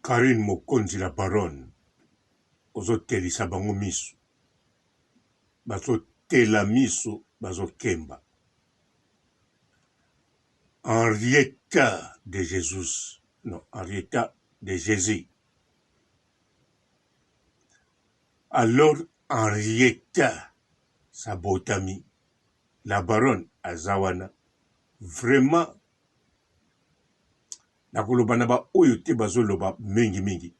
Carine mokonzi la baronne ozo telisa bango misu bazo tela misu bazo kemba Henrietta de Jesus non Henrietta de Jesus alors Henrietta sabotami la baronne aza wana vraiment Nakoloba na ba oyo te bazo loba mingi mingi.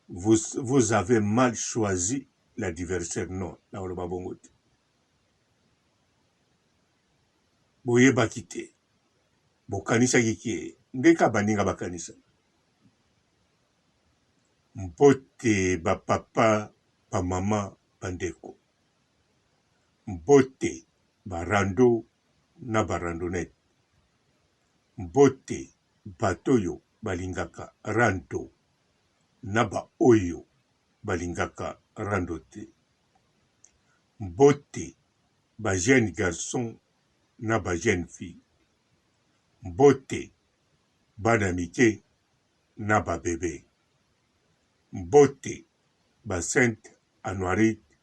Vous, vous avez mal choisi l'adversaire. Non, nakoloba bongo te. Boyebaki te. Bokanisaki ke nde ka baninga bakanisa. Mbote ba papa, ba mama, ba ndeko. Mbote ba rando na ba randonnette. Mbote bato oyo balingaka rando na ba oyo balingaka rando te. Mbote ba jeunes garçons na ba jeunes filles. Mbote bana mike na ba bebes. Mbote ba sainte Anuarite,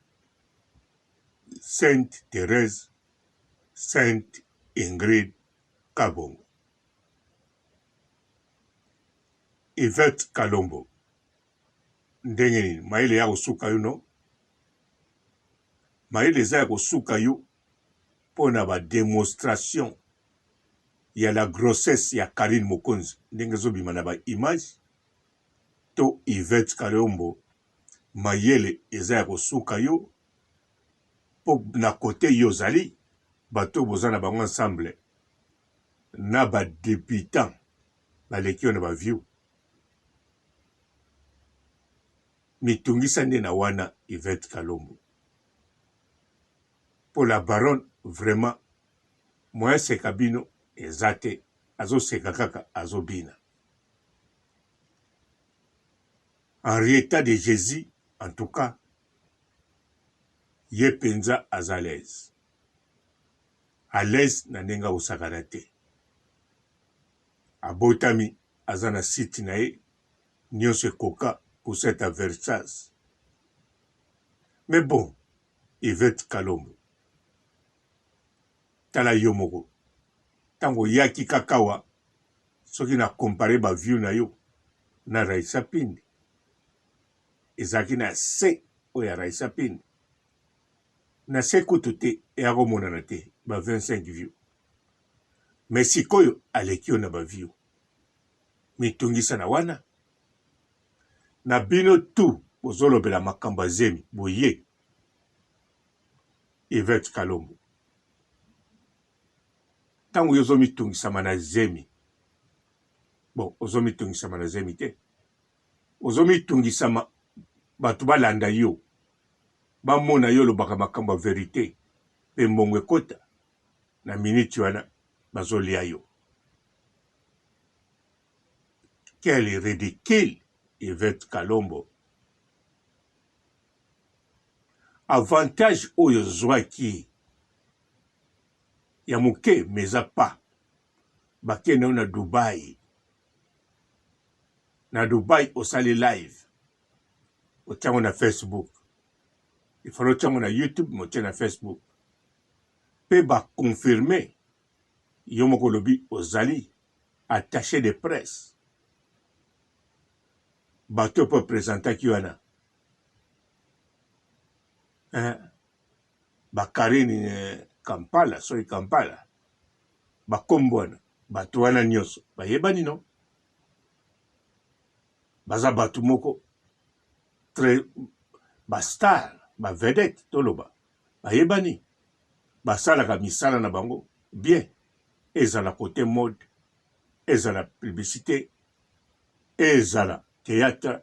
sainte Therèse Sainte Ingrid Kabongo. Yvette Kalombo ndenge nini mayele ya kosuka yo no mayele eza ya kosuka yo mpo na ba demonstration ya la grossesse ya Carine Mokonzi ndenge ezobima na ba image to Yvette Kalombo mayele eza ya kosuka yo po na cote yo ozali bato oyo boza na bango ensemble na ba debutants baleki yo na ba view mitungisa nde na wana Yvette Kalombo po la baronne vraiment moyen seka bino eza te azoseka kaka azobina Henrietta de Jesus en tout cas ye penza aza alaise alaise na ndenge akosakana te abotami aza na site na ye nionso ekoka poussette ya Versace mais bon Yvette Kalombo tala yo moko tango oyaki kaka awa soki na compare ba view na yo na Raissa Pindi ezalaki na se oyo ya Raissa Pindi na se kutu te eya komonana te ba 25 view mais sikoyo aleki yo na ba view mitungisa na wana na bino tout bozolobela makambo ya zemi boye Yvette Kalombo Tango yo ozo mitungisama na zemi, bon ozo mitungisama na zemi te, ozo mitungisama batu balanda yo, bamona yo olobaka makambo ya verite pe mbongo ekota, na minute wana bazo lia yo. Quel ridicule Yvette Kalombo. Avantage oyo ozwaki ya moke mais eza pas bake nayo na Dubai na Dubai osali live otiango na Facebook il fallait otiango na YouTube mais otie na Facebook pe ba confirme yo moko olobi ozali attaché de presse bato oyo pe presentaki wana eh, ba Carine Kampala soki Kampala ba kombo wana bato wana nioso bayebani no baza bato moko très ba star ba vedette toloba bayebani basalaka misala na bango bien ezala cote mode ezala publicite ezala theatre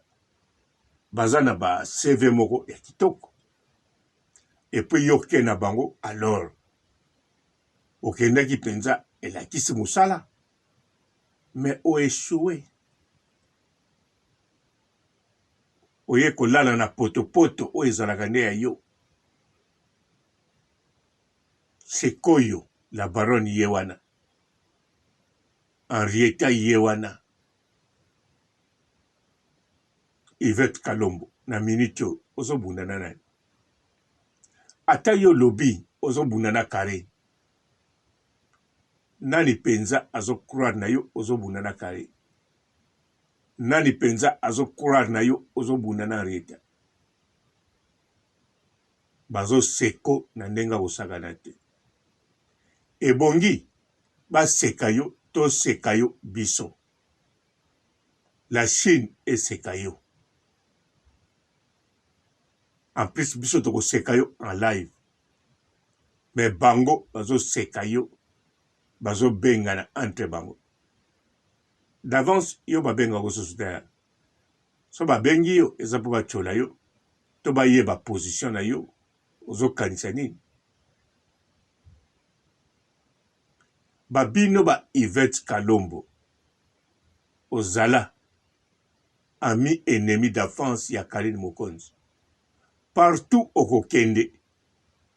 baza na ba CV moko ya kitoko et puis yo oke na bango alors okendaki penza elakisi musala mais o echoue oye kolala na potopoto oyo ezalaka nde ya yo sikoyo la baronne ye wana Henrietta ye wana. Yvette Kalombo na minute oyo ozo bunda na nani? Ata yo olobi ozo bunda na Carine, nani penza azo croire na yo ozo bunda na Carine? Nani penza azo croire na yo ozo bunda na Henrietta? Bazo seko na ndenge ya kosakana te. Ebongi baseka yo toseka yo biso. La Chine eseka yo. En plus biso toko seka yo en live. Mais bango bazo seka yo bazo bengana entre bango. D'avance yo ba bengaka susu te. So ba bengi yo eza po ba tchola yo to ba yeba position na yo ozo kanisa nini. Ba bino ba Yvette Kalombo ozala ami ennemi d'enfance ya Carine Mokonzi partout okokende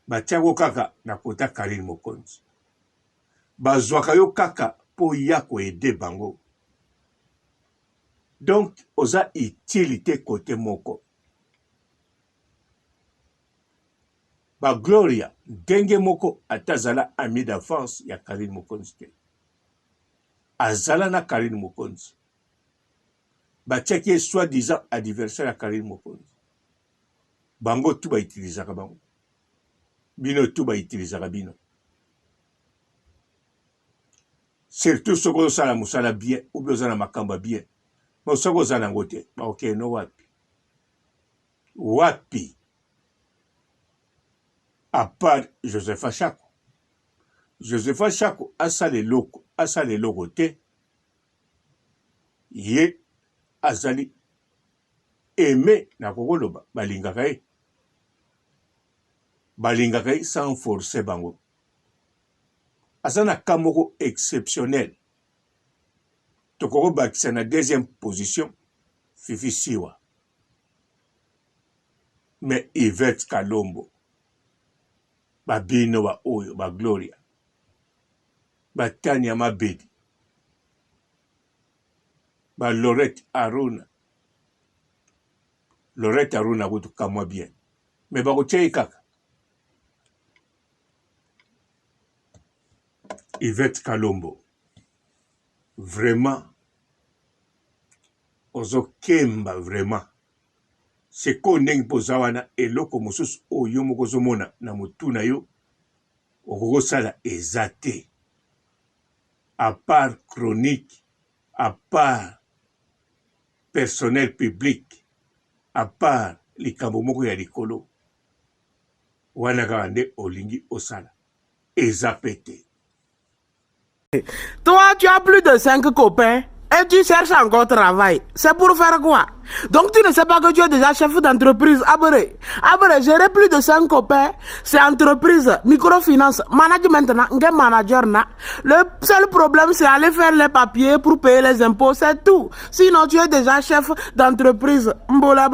batiako kaka na kota Carine Mokonzi bazwaka yo kaka po oya ko aider bango donc oza utile te cote moko. Ba Gloria ndenge moko ata azala amie d'enfance ya Carine Mokonzi te. Azala na Carine Mokonzi. Batiaki ye soit disant adversaire ya Carine Mokonzi. Bango tout ba utilisaka bango. Bino tout ba utilisaka bino. Surtout soki ozosala mosala bien ou bien oza na makambo ya bien. Mais soki oza na yango te, bakokende no wapi? Wapi? A part Josepha Shako. Josepha Shako asala eloko, asala eloko te. Ye azali aime na kokoloba balingaka ye. Balingaka ye sans forcer bango. Aza na cas moko exceptionnel. Tokoki kobakisa na deuxième position Fifi Siwa. Mais Yvette Kalombo ba bino ba oyo ba Gloria ba Tania Mabedi ba Lorette Aruna Lorette Aruna kutu kamwa bien mais bakotia ye kaka Yvette Kalombo vraiment ozo kemba vraiment sikoyo ndenge mpe oza wana eloko mosusu oyo yo moko ozomona na motu na yo okoki kosala eza te à part chronique à part personnel public à part likambo moko ya likolo wana kaka nde olingi osala eza pe te. Toi, tu as plus de 5 copains et tu cherches encore travail. C'est pour faire quoi Donc tu ne sais pas que tu es déjà chef d'entreprise. Abré, abré, gérer plus de 5 copains, c'est entreprise, microfinance, management, na, manager. Na. Le seul problème, c'est aller faire les papiers pour payer les impôts, c'est tout. Sinon, tu es déjà chef d'entreprise. Mbola.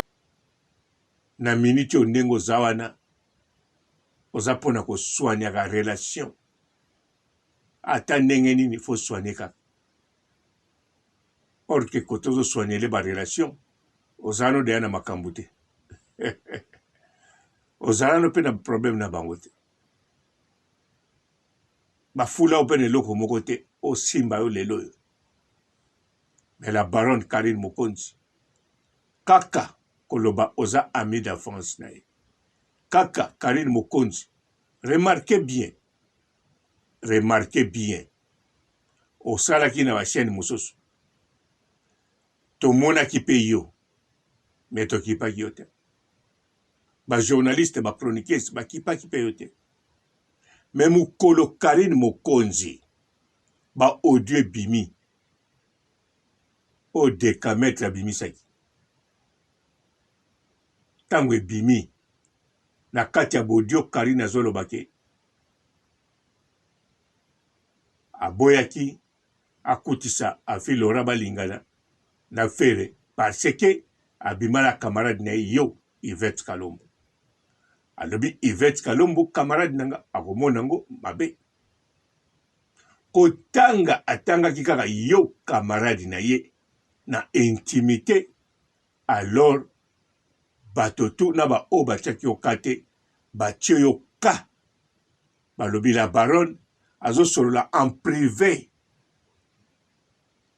Na minute oyo ndenge oza wana oza pona ko soignaka relation ata ndenge nini faut soigner kaka or que kote ozo soignele ba relation ozala no deya na makambo te ozala no mpe na problème na bango te bafula yo mpe na eloko moko te osimba yo lelo oyo mais la baronne Carine Mokonzi kaka koloba oza ami d'enfance na ye kaka Carine Mokonzi remarquez bien remarquez bien osalaki na ba chaine mosusu tomonaki pe yo mais tokipaki yo te ba journaliste ba chroniqueuse bakipaki pe yo te mais mokolo Carine Mokonzi ba audio ebimi oyo decamètre abimisaki ntango ebimi na kati ya bodio Carine azoloba ke aboyaki akutisa Afi Laura balingana na Ferre parce que abima na camarade na ye yo Yvette Kalombo. Alobi Yvette Kalombo camarade na nga akomona ngo mabe. Kotanga atangaki kaka yo camarade na ye na intimite. Alors bato tout na ba oyo batiaki yo ka te batie yo ka balobi la baronne azosolola en privé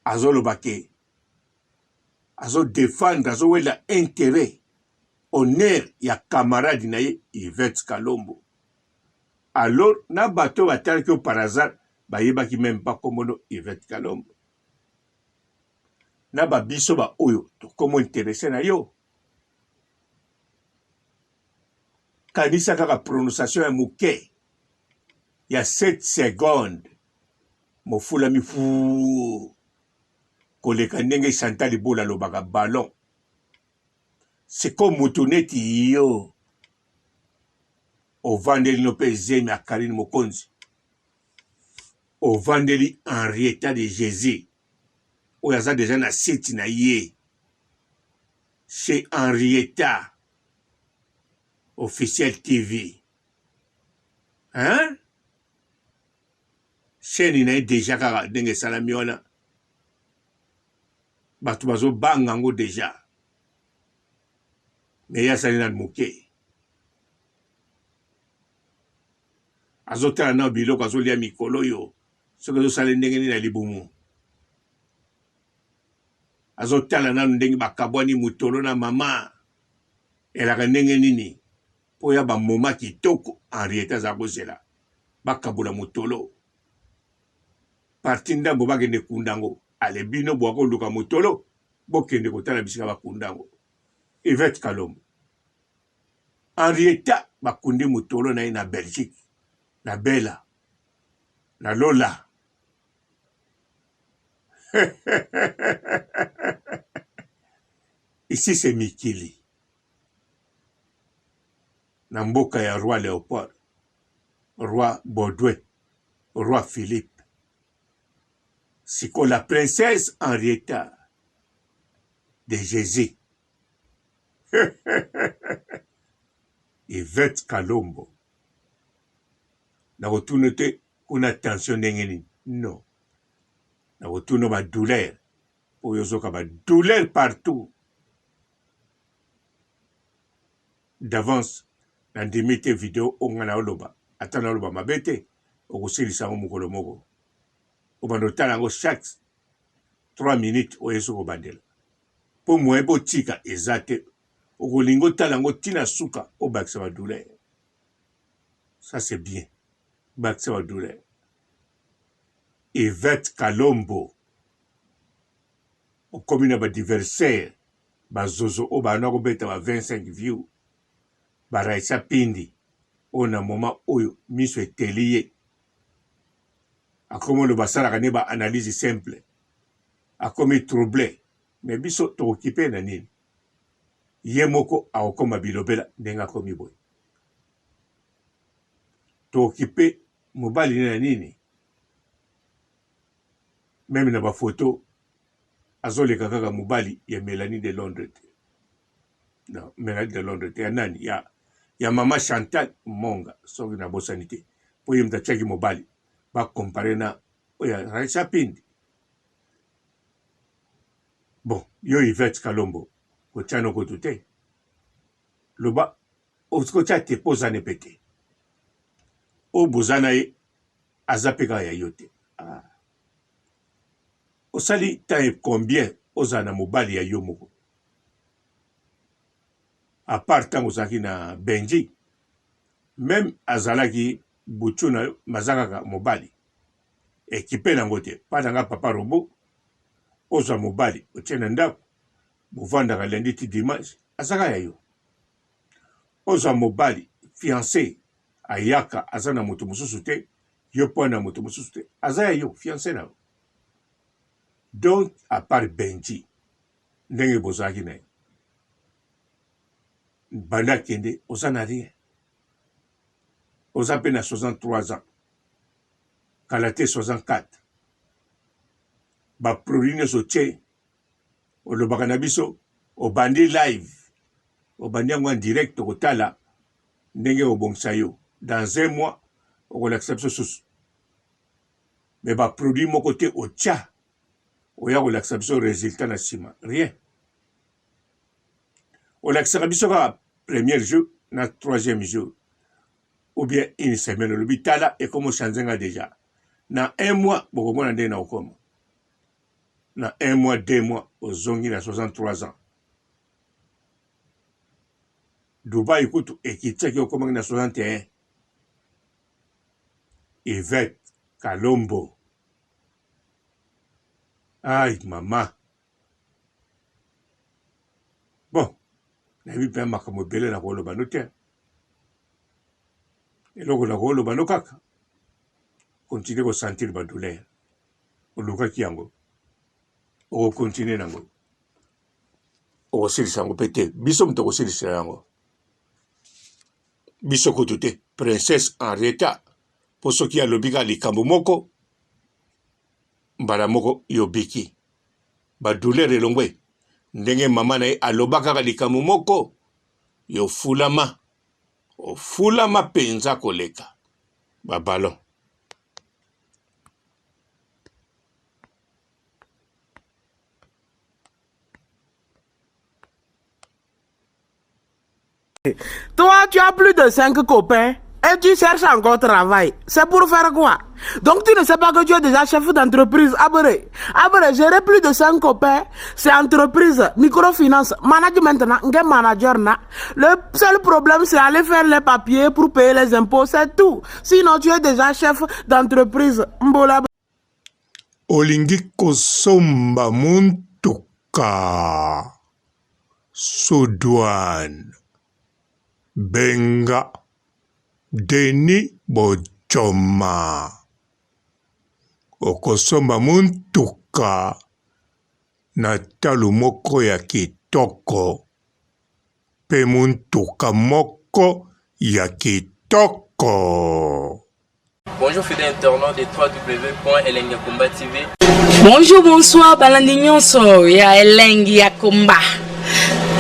azoloba ke azo defendre azowela interet honneur ya camarade na ye Yvette Kalombo alors na bato oyo batalaki yo par hasard bayebaki meme pas kombo no Yvette Kalombo na ba biso ba oyo tokomo interesse na yo kanisa kaka prononciation ya moke ya 7 seconde mofulami fuu koleka ndenge Chantal Bola alobaka ballon siko mutu neti yo ovandeli no mpe zemi ya Carine Mokonzi ovandeli Henrietta de Jesus oyo aza deja na site na ye chez Henrietta officiel TV hein chaîne na ye deja kaka ndenge esalami wana bato bazobanga yango deja me ye asali nanu moke azotala nao biloko azolia mikolo oyo soki ezosala ndenge nini na libumu azotala nanu ndenge bakabwani motolo na mama elaka ndenge nini mpo ya bamoma kitoko Henriette aza kozela bakabola motolo parti ndambo bakende kunda yango ale bino bwa koluka motolo bokende kotala bisika bakunda yango Yvette Kalombo Henrietta bakundi motolo na ye na Belgique na Bela na Lola ici c'est mikili na mboka ya roi Leopold, roi Baudouin, roi Philippe. Sikoyo la princesse Henrietta de Jesus Yvette Kalombo nakotuna te kuna tension ndenge nini non nakotuna ba douleur oyo ozoka ba douleur partout d'avance nandimi te video oyo ngai naoloba ata naoloba mabe te okosilisa yango mokolo moko obanda otala yango chaque 3 minutes oye soki obandela mpo moyen botika eza te okolinga otala yango ntina suka obakisa ba douleur ça c'est bien bakisa ba douleur Yvette Kalombo okomi na ba diversaire ba zozo oyo banda kobeta ba 25 view ba Raissa Pindi oyo na moment oyo miso eteli ye akomi oloba asalaka nde ba analyse simple akomi trouble mais biso tokokipe na nini ye moko akokoma bilobela ndenge akomi boye tokokipe mobali na nini meme na ba photo azoleka kaka mobali ya Melanie de Londres te non Melanie de Londres te ya nani ya ya mama Chantal Monga soki nabosani te mpo ye moto atiaki mobali ba compare na oyo ya Raissa Pindi bon yo Yvette Kalombo kotia no kutu te loba okotia te mpo oza ne mpe te oyo boza na ye aza mpe kaka ya yo te ah. Osali temps combien ozala na mobali ya yo moko? A part tango ozalaki na Benji, meme azalaki butu na yo mais aza kaka mobali. Ekipe nango te. Pa na nga papa robot, ozwa mobali otie na ndako, bovandaka lundi ti dimanche, aza kaka ya yo. Ozwa mobali fiance ayaka aza na moto mosusu te, yo mpo na moto mosusu te, aza ya yo fiance na yo. Donc à part Benji ndenge bozalaki na ye banda akende oza na rien oza mpe na 63 ans kala te 64 baproduit nyonso otie olobaka na biso obandi live obandi yango en direct tokotala ndenge obongisa yo dans un mois okolakisa biso susu mais ba produit moko te otia oya kolakisa biso resultat na sima rien. Olakisaka biso kaka premier jour na troisième jour ou bien une semaine olobi tala ekomi ochange nga deja na un mois bokomona ndenge nakokoma na un mois deux mois ozongi na 63 ans Dubai kutu ekitisaki okomaki na 61 Yvette Kalombo ai mama bon nayebi mpe makambo ebele na koloba no te eloko na koloba no kaka continue kosentir badouleur olukaki yango okokontinue nango okosilisa yango mpe te biso moto okosilisa yango biso kutu te princesse henrietta mpo soki alobi kaka likambo moko mbala moko yobiki ba douleur elongwe ndenge mama na ye aloba kaka likambo moko yofulama ofulama mpenza koleka ba ballon. Toi, tu as plus de 5 copains et tu cherches encore travail. C'est pour faire quoi Donc tu ne sais pas que tu es déjà chef d'entreprise. Abré, abré, gérer plus de 5 copains, c'est entreprise, microfinance, management, na, manager. Na. Le seul problème, c'est aller faire les papiers pour payer les impôts, c'est tout. Sinon, tu es déjà chef d'entreprise. Mbola. Olingi kosomba motuka? Sudouane, benga Denis Bodjoma. Okosomba motuka na talo moko ya kitoko mpe motuka moko ya kitoko. Bonjour fidèles internautes de www.elengiyakomba TV. Bonjour, bonsoir, balandi nyonso ya Elengi ya Komba.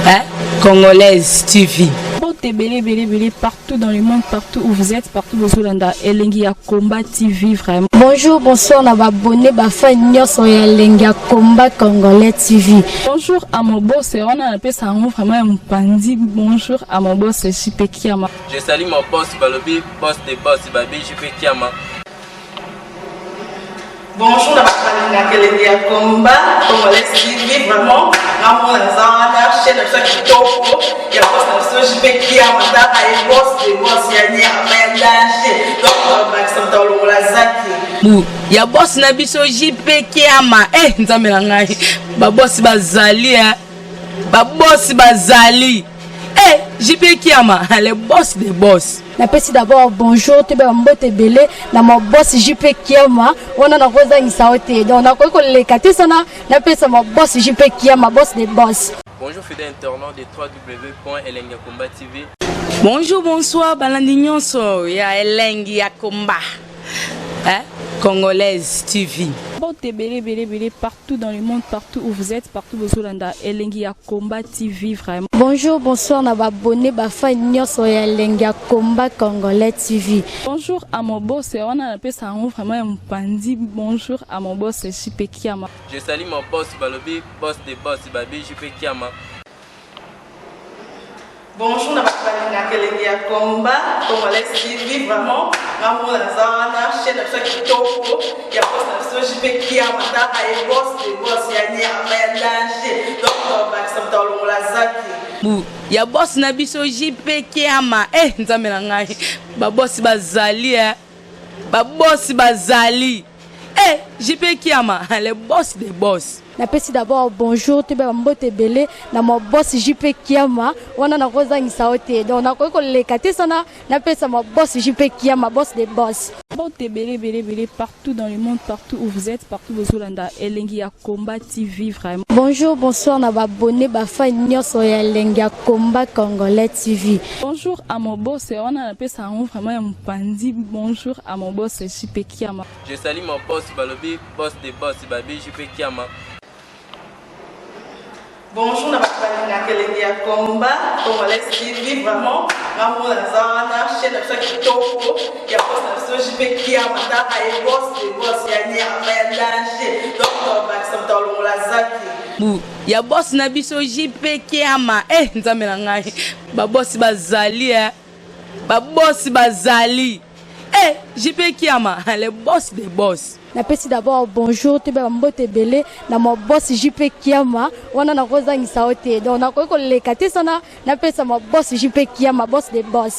Hein? Congolaise TV. Mbote ebele ebele ebele partout dans le monde, partout où vous êtes, partout bozolanda Elengi ya Combat TV vraiment. Bonjour, bonsoir na ba abonné ba fan nyonso ya Elengi ya Combat Congolais TV. Bonjour à mon boss, wana napesa yango vraiment ya mopanzi. Bonjour à mon boss JP Kiama. Je salue mon boss balobi boss de boss babi JP Kiama. Bonjour na bato balingaka elengi ya combat congolais TV vraiment ngamona naza wana chaîne na biso ya kitoko ya boss na biso JP Kiama tala ye boss de boss ya nyama ya danger donc bakisa moto alongola zaki bu ya boss na biso JP Kiama eh nzambe na ngai ba boss bazali eh ba boss bazali eh JP Kiama le boss de boss Napesi d'abord bonjour toyeba ba mbote ebele na ma boss JP Kiama wana nakozangisa yo te donc nakoki koleka te sana napesa ma boss JP Kiama boss de boss. Bonjour fidèles internautes de www.elengiyakomba TV. Bonjour, bonsoir, balandi nyonso ya Elengi ya Komba. Hein? Congolaise TV. Mbote ebele ebele ebele partout dans le monde, partout où vous êtes, partout bozolanda Elengi ya Combat TV vraiment. Bonjour, bonsoir na ba abonné ba fan nyonso ya Elengi ya Combat Congolais TV. Bonjour à mon boss, wana napesa yango vraiment ya mopanzi. Bonjour à mon boss JP Kiama. Je salue mon boss balobi boss de boss babi JP Kiama. Bonjour na bato balingaka elengi ya combat congolais TV vraiment ngamona naza wana chaîne na biso ya kitoko ya boss na biso JP Kiama tala ye boss de boss ya nyama ya danger donc bakisa moto alongola zaki bu ya boss na biso JP Kiama eh nzambe na ngai ba boss bazali eh ba boss bazali eh JP Kiama le boss de boss Napesi d'abord bonjour toyeba ba mbote ebele na ma boss JP Kiama wana nakozangisa yo te donc nakoki koleka te sana napesa ma boss JP Kiama boss de boss. Mbote ebele ebele ebele partout dans le monde, partout où vous êtes, partout bozolanda Elengi ya Combat TV vraiment. Bonjour, bonsoir na ba abonné ba fan nyonso ya Elengi ya Combat Congolais TV. Bonjour à mon boss, wana napesa yango vraiment ya mopanzi. Bonjour à mon boss JP Kiama. Je salue mon boss balobi boss de boss babi JP Kiama. Bonjour na bato balingaka elengi ya combat congolais TV vraiment ngamona naza wana chaîne na biso ya kitoko ya boss na biso JP Kiama tala ye boss de boss ya nyama ya danger donc bakisa moto alongola zaki. Bu ya boss na biso JP Kiama. Eh nzambe na ngai. Ba boss bazali eh. Ba boss bazali. Eh JP Kiama, le boss des boss. Napesi d'abord bonjour toyeba bambote ebele na ma boss JP Kiama wana nakozangisa yo te, donc nakoki koleka te sana napesa ma boss JP Kiama, boss de boss.